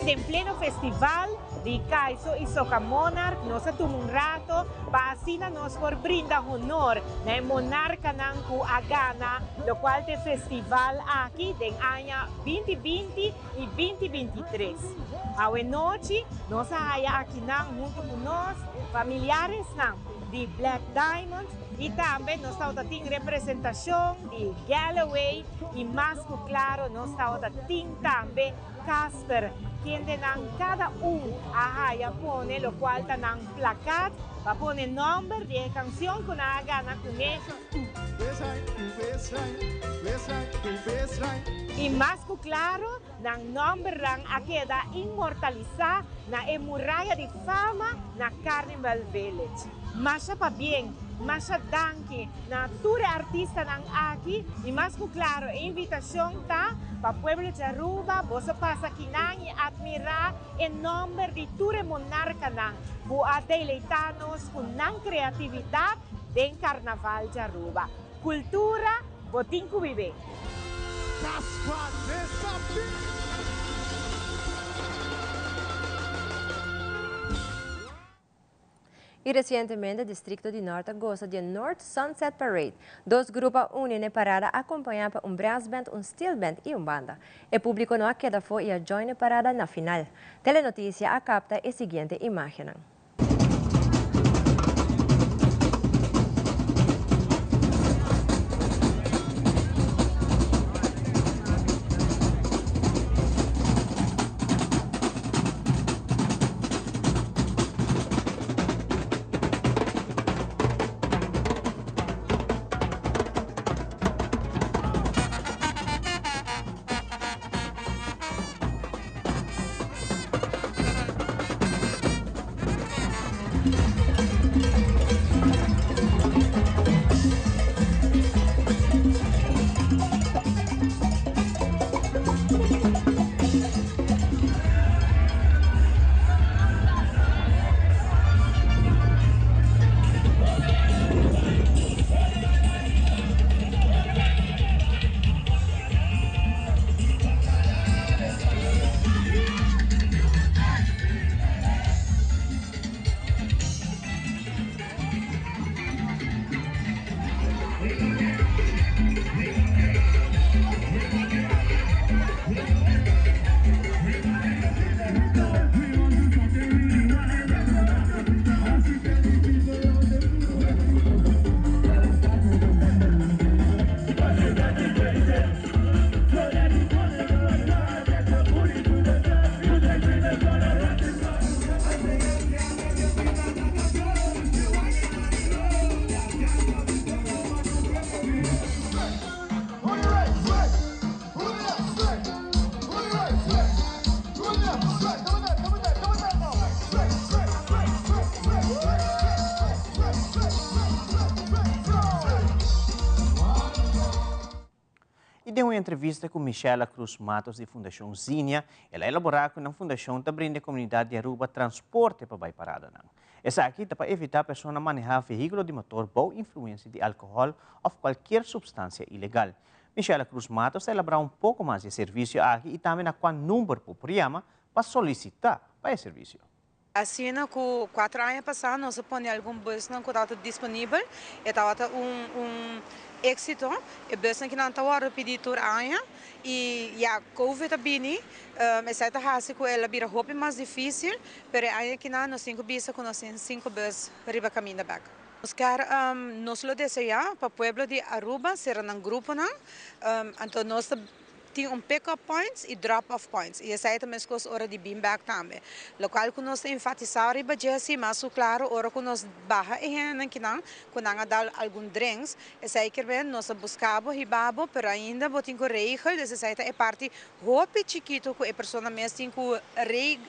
Den pleno festival di Kaiso y Soca Monarch nos a tuma un rato pa asina nos por brinda honor na e monarcanan cu a gana locual ta e festival aki den aña 2020 y 2023. Awe nochi nos a haya akinan hunto cu nos familiaresnan di Black Diamond y tambe nos tabata tin representacion di Galloway y mas cu claro nos tabata tin tambe Casper kendenan cada un a haya pone locual ta nan plakat pa pone nomber di e cancion cu nan a gana cune. I mas ku klaro, nan nòmbernan a keda inmortalisá na e muraya di fama na Carnival Village. Masha pabien, masha danki na tur e artistanan aki i mas ku klaro e invitashon ta pa pueblo di Aruba boso pasa kinan i atmirá e nòmber di tur e monarkanan ku a deleitá nos ku nan kreatividat den Carnaval di Aruba. Cultura, bo tin cu bibe! Y recientemente Districto di Noord a goza di e Noord Sunset Parade. Dos grupo a uni n'e parada acompaña pa un brass band, un steel band y un banda. E publico no a keda afo y a join e parada na final. Telenoticia a capta e siguiente imagennan. Y den un entrevista cu Michela Cruz Matos di Fundacion Zinia, el a elabora cu nan fundacion ta brinda e comunidad di Aruba transporte pa bay paradanan. Esaki ta pa evita persona maneha vehiculo di motor bou influencia di alcohol of cualkier substancia ilegal. Michela Cruz Matos ta elabora un poco mas di e servicio aki y tambe na cua number por por yama pa solicita pa e servicio. Asina ku kuater aña pasá nos a pone algun busnan ku tabata disponibel. E tabata un un éxito. E busnan akinan ta wòrdu pidí tur aña i ya Covid a bini, esei ta hasi ku el a bira hopi mas difísil, pero e aña akinan nos tin ku bisa ku nos tin sinku bus riba kaminda bèk. Nos kier nos lo deseá pa pueblo di Aruba sera nan gruponan, anto nos ta Tin un pick up points y drop off points y esey ta mescos ora di bin bek tambe. Locual cu nos ta enfatisa riba dje si mas su claro ora cu nos baha e hendenan kinan cu nan a dal algun drinks, esey kier ben nos a busca bo hiba bo pero ainda bo tin cu regel, dus esey ta e parti hopi chikito cu e persona mes tin cu reg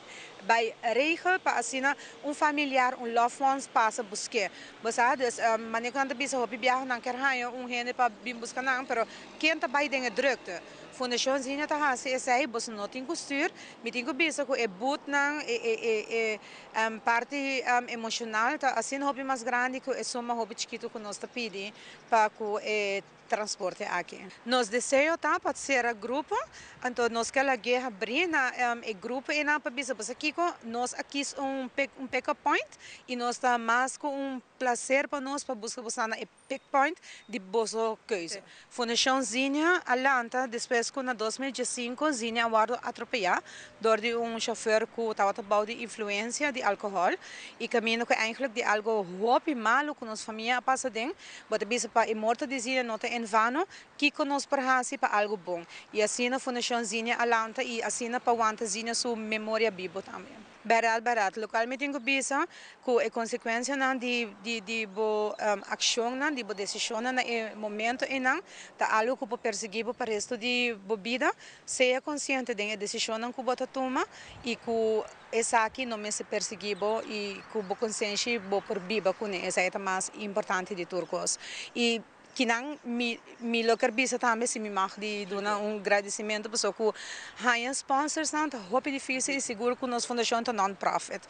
bay regel pa asina un familiar, un loved ones pasa buske. Bo sa, dus manera cu nan ta bisa hopi biaha nan kier haya un hende pa bin busca nan pero Ken ta bai den e drukte? Fundashon Zinnia ta hasi esei, boso no tin ku stuur, mi tin ku bisa ku e butnan, e e e e parti emoshonal ta asina hopi mas grandi ku e suma hopi chikitu ku nos ta pidi pa ku e transporte aki. Nos deseo ta pa sera grupo, anto nos ke lag'é habrí na e grupo einan pa bisa boso kiko, nos a kis un un pick up point i nos ta mas ku un plaser pa nos pa buska boso na e Pick point di boso keuze. Fundashon Zinnia a lanta despues ku na 2015 Zinnia a wòrdu atropeyá dor di un shofèr ku tabata bou di influensia di alkohòl i kaminda ku eigentlik di algu hopi malu ku nos famia a pasa den. Bo ta bisa pa e morto di Zinnia no ta en vano, kiko nos por hasi pa algu bon? I asina Fundashon Zinnia a lanta i asina pa wanta Zinnia su memoria bibo tambe. Bèrdat bèrdat, lokual mi tin ku bisa ku e konsekuensianan di di di bo akshonnan, di bo desishonnan na e momento einan ta algu ku por persiguí bo pa restu di bo bida. Sea konsiente den e desishonnan ku bo ta tuma i ku esaki no mester persiguí bo i ku bo konsenshi bo por biba kuné. Esei ta mas importante di tur kos. I Kinan mi mi lo ker bisa tambe si mi mag di duna un gradisimentu pasobra ku haña sponsorsnan ta hopi difisil i sigur ku nos fundashon ta non profit.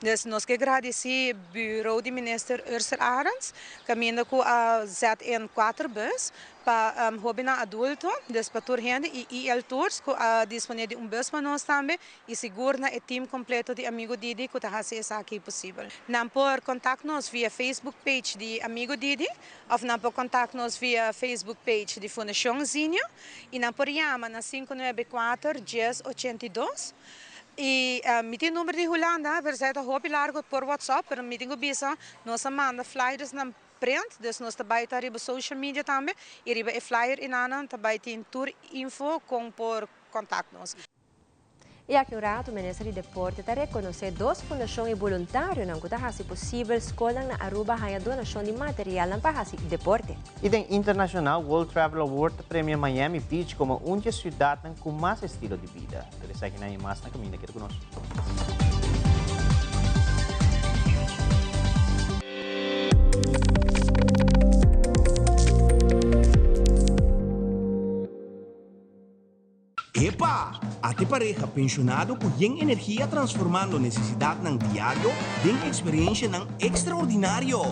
Dus nos ke gradisi Bureau di Minister Ursel Arends kaminda ku a zet in kuater bus pa hobennan adulto, dus pa tur hende i IL Tours ku a dispone di un bus pa nos tambe I sigur na e team completo di Amigo Didi cu ta haci esaki posibel. Nan por contact nos via Facebook page di Amigo Didi of nan por contact nos via Facebook page di Fundacion Zinio y nan por yama na 594 10 82. Y mi tin number di Hulanda pero esaki ta hopi largo por WhatsApp pero mi tin cu bisa nos a manda flyers nan print dus nos ta bay ta riba social media tambe y riba e flyer enanan ta bay tin tur info con por contact nos. I aki un ratu Minister di Deporte ta rekonosé dos fundashon i boluntarionan ku ta hasi posibel skolnan na Aruba haña donashon di materialnan pa hasi deporte. I den internashonal World Travel Award ta premia Miami Beach komo un di e siudatnan ku mas estilo di bida. Tur esakinan i mas na kaminda keda ku nos. Epa! Ate pareha penshonado ku yen energia transformando nesesidatnan diario den eksperenshanan ekstraordinario.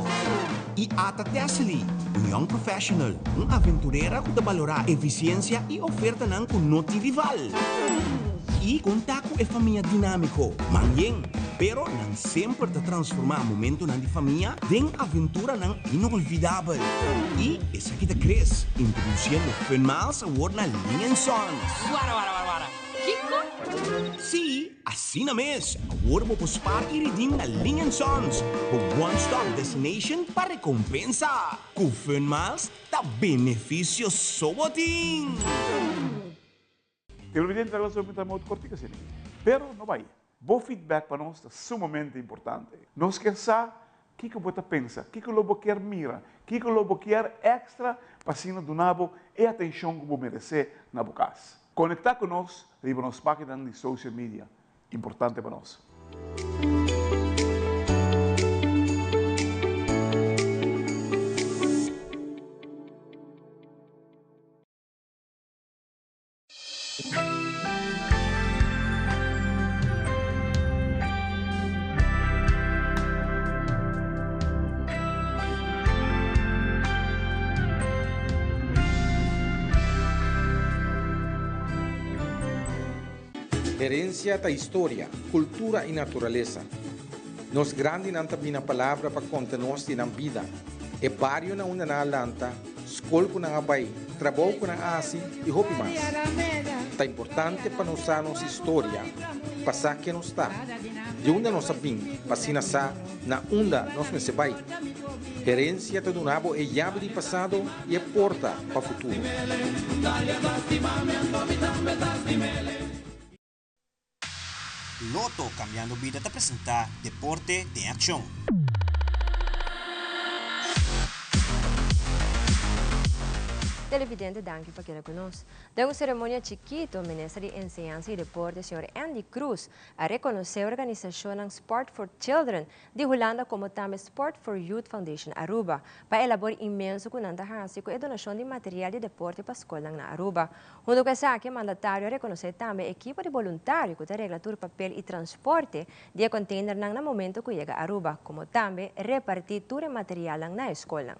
I ata Tessely, un young professional, un aventurera ku ta balorá efisiensia i ofertanan ku no tin rival. I konta ku e famia dinámiko, man yen, pero nan semper ta transformá momentonan di famia den aventuranan inolvidabel. I esaki ta Chris, introduciendo Fun Miles awor na Ling and Sons. Wara wara wara wara, kiko? Sí, asina mes! Awor bo por spaar i redeem na Ling and Sons, bo one stop destination pa recompensa. Cu Fun Miles ta beneficio so bo tin! Televidente ta lazo mi ta modo cortico asina aki. Pero no bay. Bo feedback pa nos ta sumamente importante. Nos kier sa kico bo ta pensa, kico lo bo kier mira, kico lo bo kier extra pa asina duna bo e atencion cu bo merece na bo cas. Conecta cu nos riba nos paginanan di social media. Importante pa nos. Herencia ta historia, cultura y naturalesa. Nos grandinan ta bina palabra pa conta nos di nan bida, e bario na unda nan a lanta, Skol ku nan a bai, trabou ku nan a hasi i hopi mas. Ta importante pa nos sa nos historia, pa sa ken nos ta, di unda nos a bin, pa asina sa na unda nos mester bai. Herensia ta duna bo e yabi di pasado i e porta pa futuro. Lotto Cambiando Bida ta presenta Deporte den Accion. Televidente danki pa keda ku nos. Den un seremonia chikito, Minister di Enseñansa y Deporte señor Endy Croes a rekonosé organisashonnan Sport for Children di Hulanda komo tambe Sport for Youth Foundation Aruba pa e labor inmenso ku nan ta hasi ku e donashon di material di deporte pa skolnan na Aruba. Hunto ku esaki e mandatario a rekonosé tambe e ekipo di boluntario ku ta regla tur papel i transporte di e konteinernan na momento ku yega Aruba, komo tambe repartí tur e materialnan na e skolnan.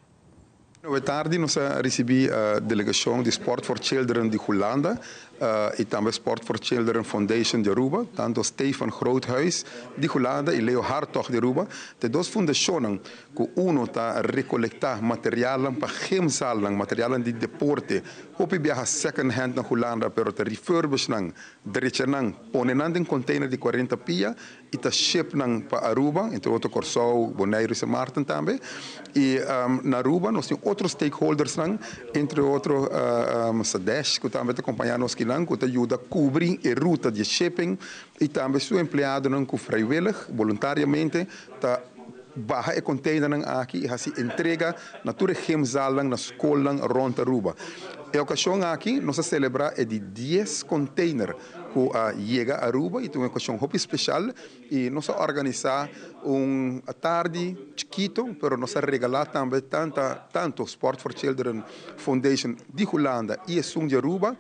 Awe tardi nos a ricibi delegacion di Sport for Children di Hulanda y tambe Sport for Children Foundation di Aruba, tanto Stefan Groothuis di Hulanda y Leo Hartog di Aruba. Ta e dos fundacionnan cu uno ta recolecta materialnan pa gymzaalnan, materialnan di deporte, hopi biaha second hand na Hulanda pero ta refurbish nan, drecha nan, pone nan den container di cuarenta pia y ta ship nan pa Aruba, entre otro Corsou, Boneiru y Sint Maarten tambe. Y na Aruba nos tin otro stakeholdersnan, entre otro Sadesh cu tambe ta compaña nos kinan cu ta yuda cubri e ruta di e shipping y tambe su empleadonan cu vrijwillig, boluntariamente, ta baha e containernan aki y haci entrega na tur e gymzaalnan na scolnan rond Aruba. E ocasion aki nos a celebra e di dies container cu a yega Aruba y ta un ocasion hopi special y nos a organisa un atardi chikito pero nos a regala tambe tanta tanto Sport for Children Foundation di Hulanda y esun di Aruba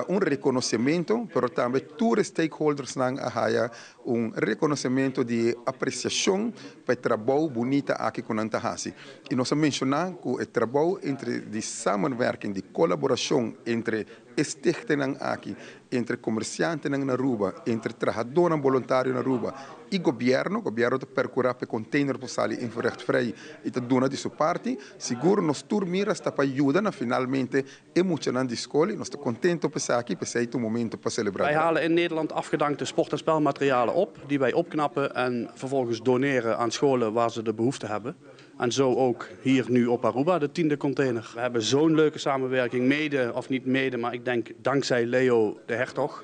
un reconocimento pero tambe tur e stakeholdersnan a haya un reconocimento di apreciacion pa e trabou bunita aki cu nan ta haci. Y nos a menciona cu e trabou entre di samenwerking, di colaboracion entre E stichtingnan aki, entre comerciantenan na Aruba, entre trahadornan boluntario na Aruba y gobierno, gobierno ta percura pa e container por sali invoerrechtvrij y ta duna di su parti, sigur nos tur miras ta pa yuda na finalmente e muchanan di scol y nos ta contento pa esaki, p'esey ta un momento pa celebra. Wij halen in Nederland afgedankte sport- en spelmaterialen op, die wij opknappen en vervolgens doneren aan scholen waar ze de behoefte hebben. En zo ook hier nu op Aruba, de tiende container. We hebben zo'n leuke samenwerking, mede of niet mede, maar ik denk dankzij Leo de Hertog.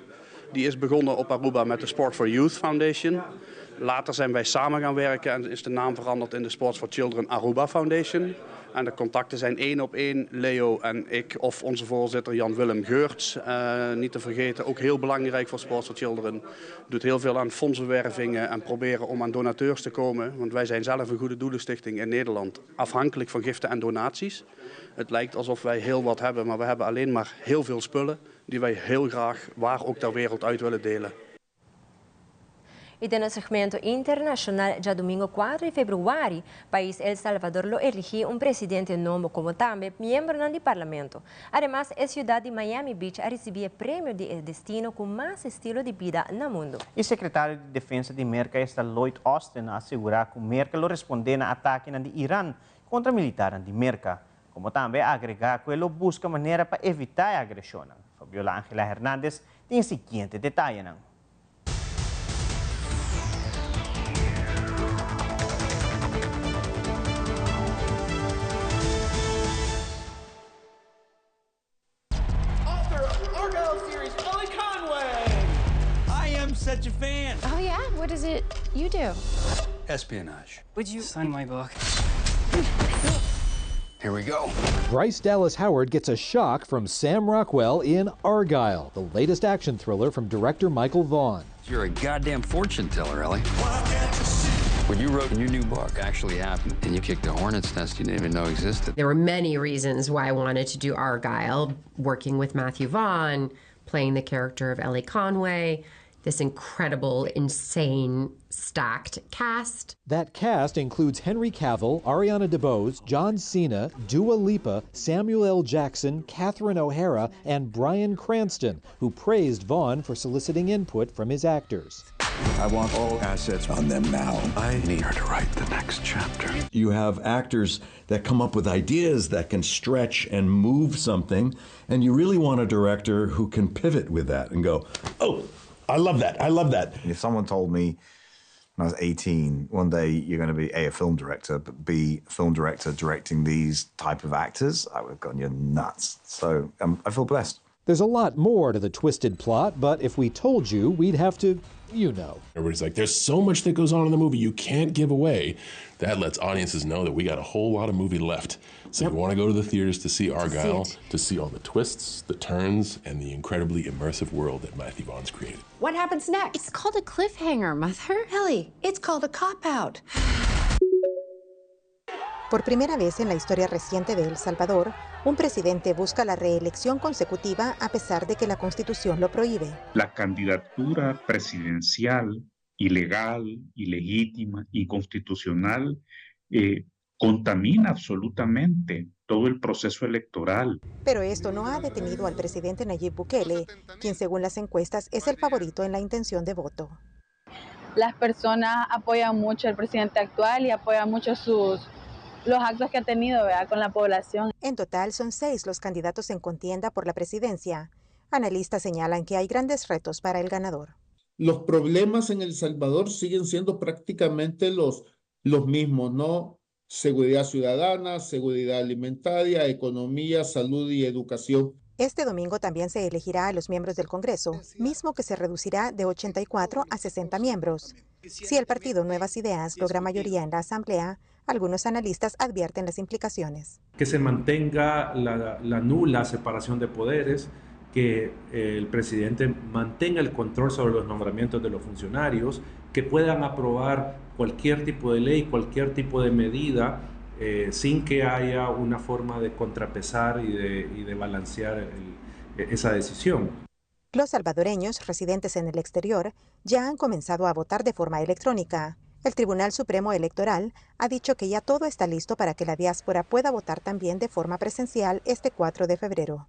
Die is begonnen op Aruba met de Sport for Youth Foundation. Later zijn wij samen gaan werken en is de naam veranderd in de Sports for Children Aruba Foundation. En de contacten zijn één op één, Leo en ik, of onze voorzitter Jan-Willem Geurts, eh, niet te vergeten. Ook heel belangrijk voor Sports for Children. Doet heel veel aan fondsenwervingen en proberen om aan donateurs te komen. Want wij zijn zelf een goede doelenstichting in Nederland, afhankelijk van giften en donaties. Het lijkt alsof wij heel wat hebben, maar we hebben alleen maar heel veel spullen die wij heel graag waar ook ter wereld uit willen delen. Y den e segmento internacional djadomingo cuatro di februari, pais El Salvador lo eligi un presidente nobo como tambe miembronan di parlamento. Ademas e ciudad di Miami Beach a ricibi e premio di e destino cu mas estilo di bida na mundo. E sekretario di Defensa di Merka esta Lloyd Austin a asegurá ku Merka lo respondé na atakenan di Iran kontra militarnan di Merka, komo tambe a agregá ku e lo buska manera pa evitá e agreshonnan. Fabiola Angela Hernandez tin e siguiente detayenan. Author of Argyle series, Ellie Conway! I am such a fan. Oh, yeah? What is it you do? Espionage. Would you sign my book? Here we go. Bryce Dallas Howard gets a shock from Sam Rockwell in Argylle, the latest action thriller from director Michael Vaughn. You're a goddamn fortune teller, Ellie. What you wrote in your new book actually happened, and you kicked a hornet's nest you didn't even know existed. There were many reasons why I wanted to do Argylle, working with Matthew Vaughn, playing the character of Ellie Conway, this incredible, insane, stacked cast. That cast includes Henry Cavill, Ariana DeBose, John Cena, Dua Lipa, Samuel L. Jackson, Catherine O'Hara, and Bryan Cranston, who praised Vaughn for soliciting input from his actors. I want all assets on them now. I need her to write the next chapter. You have actors that come up with ideas that can stretch and move something, and you really want a director who can pivot with that and go, oh, I love that, I love that. If someone told me when I was 18, one day you're going to be A, a film director, but B, a film director directing these type of actors, I would have gone, you're nuts. So I feel blessed. There's a lot more to the twisted plot, but if we told you, we'd have to, you know. Everybody's like, there's so much that goes on in the movie you can't give away. That lets audiences know that we got a whole lot of movie left. So you want to go to the theaters to see Argylle, to see all the twists, the turns, and the incredibly immersive world that Matthew Vaughn's created. What happens next? It's called a cliffhanger, Mother. Ellie, it's called a cop-out. Por primera vez en la historia reciente de El Salvador, un presidente busca la reelección consecutiva a pesar de que la Constitución lo prohíbe. La candidatura presidencial ilegal, ilegítima, inconstitucional, contamina absolutamente todo el proceso electoral. Pero esto no ha detenido al presidente Nayib Bukele, quien según las encuestas es el favorito en la intención de voto. Las personas apoyan mucho al presidente actual y apoyan mucho los actos que ha tenido, ¿verdad?, con la población. En total son 6 los candidatos en contienda por la presidencia. Analistas señalan que hay grandes retos para el ganador. Los problemas en El Salvador siguen siendo prácticamente los mismos, ¿no? Seguridad ciudadana, seguridad alimentaria, economía, salud y educación. Este domingo también se elegirá a los miembros del Congreso, mismo que se reducirá de 84 a 60 miembros. Si el partido Nuevas Ideas logra mayoría en la Asamblea, algunos analistas advierten las implicaciones. Que se mantenga la nula separación de poderes, que el presidente mantenga el control sobre los nombramientos de los funcionarios, que puedan aprobar cualquier tipo de ley, cualquier tipo de medida, sin que haya una forma de contrapesar y de balancear esa decisión. Los salvadoreños residentes en el exterior ya han comenzado a votar de forma electrónica. El Tribunal Supremo Electoral ha dicho que ya todo está listo para que la diáspora pueda votar también de forma presencial este 4 de febrero.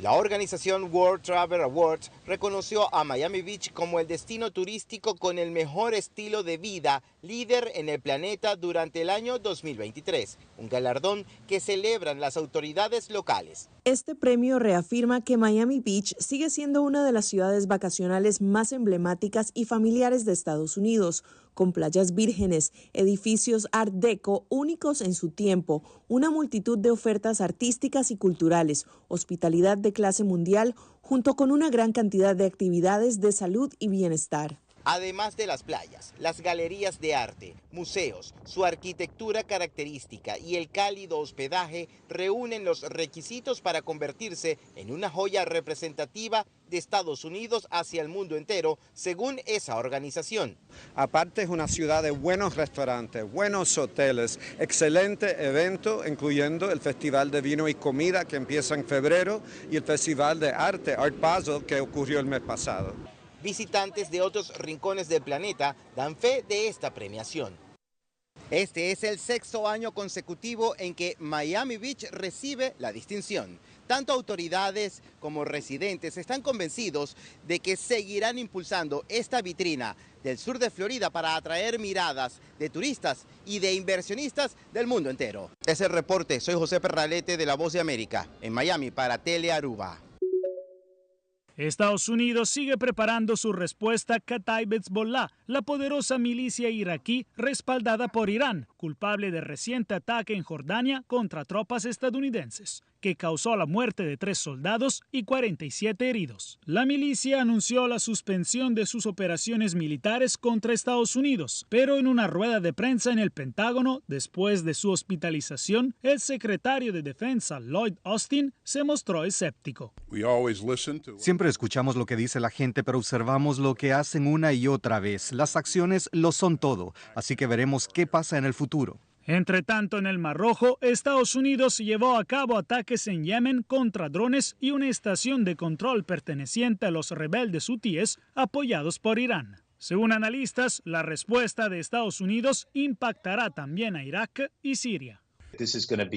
La organización World Travel Awards reconoció a Miami Beach como el destino turístico con el mejor estilo de vida, líder en el planeta durante el año 2023, un galardón que celebran las autoridades locales. Este premio reafirma que Miami Beach sigue siendo una de las ciudades vacacionales más emblemáticas y familiares de Estados Unidos, con playas vírgenes, edificios Art Deco únicos en su tiempo, una multitud de ofertas artísticas y culturales, hospitalidad de clase mundial, junto con una gran cantidad de actividades de salud y bienestar. Además de las playas, las galerías de arte, museos, su arquitectura característica y el cálido hospedaje reúnen los requisitos para convertirse en una joya representativa de Estados Unidos hacia el mundo entero, según esa organización. Aparte es una ciudad de buenos restaurantes, buenos hoteles, excelente evento, incluyendo el Festival de Vino y Comida que empieza en febrero y el Festival de Arte, Art Basel, que ocurrió el mes pasado. Visitantes de otros rincones del planeta dan fe de esta premiación. Este es el 6º año consecutivo en que Miami Beach recibe la distinción. Tanto autoridades como residentes están convencidos de que seguirán impulsando esta vitrina del sur de Florida para atraer miradas de turistas y de inversionistas del mundo entero. Es el reporte. Soy José Perralete de La Voz de América, en Miami para Telearuba. Estados Unidos sigue preparando su respuesta a Kataib Hezbollah, la poderosa milicia iraquí respaldada por Irán, culpable de reciente ataque en Jordania contra tropas estadounidenses, que causó la muerte de 3 soldados y 47 heridos. La milicia anunció la suspensión de sus operaciones militares contra Estados Unidos, pero en una rueda de prensa en el Pentágono, después de su hospitalización, el secretario de Defensa Lloyd Austin se mostró escéptico. Siempre escuchamos lo que dice la gente, pero observamos lo que hacen una y otra vez. Las acciones lo son todo, así que veremos qué pasa en el futuro. Entre tanto, en el Mar Rojo, Estados Unidos llevó a cabo ataques en Yemen contra drones y una estación de control perteneciente a los rebeldes hutíes apoyados por Irán. Según analistas, la respuesta de Estados Unidos impactará también a Irak y Siria.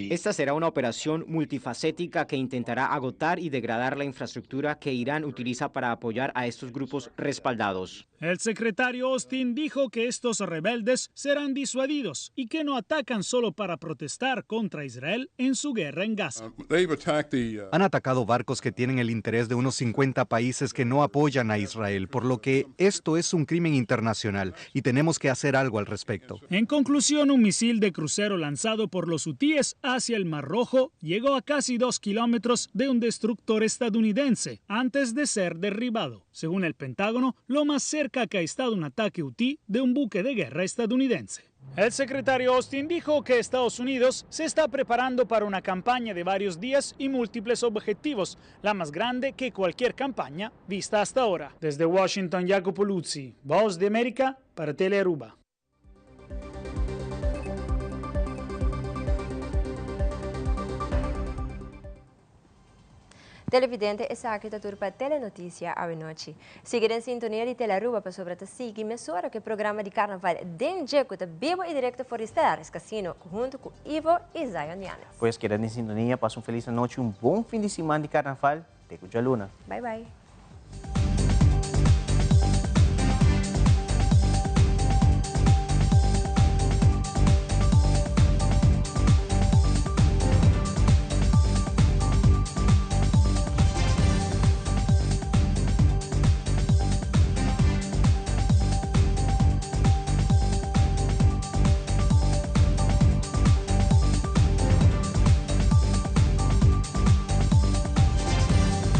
Esta será una operación multifacética que intentará agotar y degradar la infraestructura que Irán utiliza para apoyar a estos grupos respaldados. El secretario Austin dijo que estos rebeldes serán disuadidos y que no atacan solo para protestar contra Israel en su guerra en Gaza. Han atacado barcos que tienen el interés de unos 50 países que no apoyan a Israel, por lo que esto es un crimen internacional y tenemos que hacer algo al respecto. En conclusión, un misil de crucero lanzado por los hutíes hacia el Mar Rojo llegó a casi 2 kilómetros de un destructor estadounidense antes de ser derribado. Según el Pentágono, lo más cerca que ha estado un ataque hutí de un buque de guerra estadounidense. El secretario Austin dijo que Estados Unidos se está preparando para una campaña de varios días y múltiples objetivos, la más grande que cualquier campaña vista hasta ahora. Desde Washington, Jacopo Luzzi, Voz de América, para Telearuba. Televidente, esaki ta tur pa Telenoticia awe nochi. Sigui den sintonia di Telearuba pasobra ta sigui mesora cu e programa di Carnaval den dje cu ta bibo y directo for di Stellaris Casino hunto cu Ivo y Zion Yanes. Pues keda den sintonia, pasa un feliz anochi, un bon fin di siman di Carnaval, te cu djaluna. Bye bye.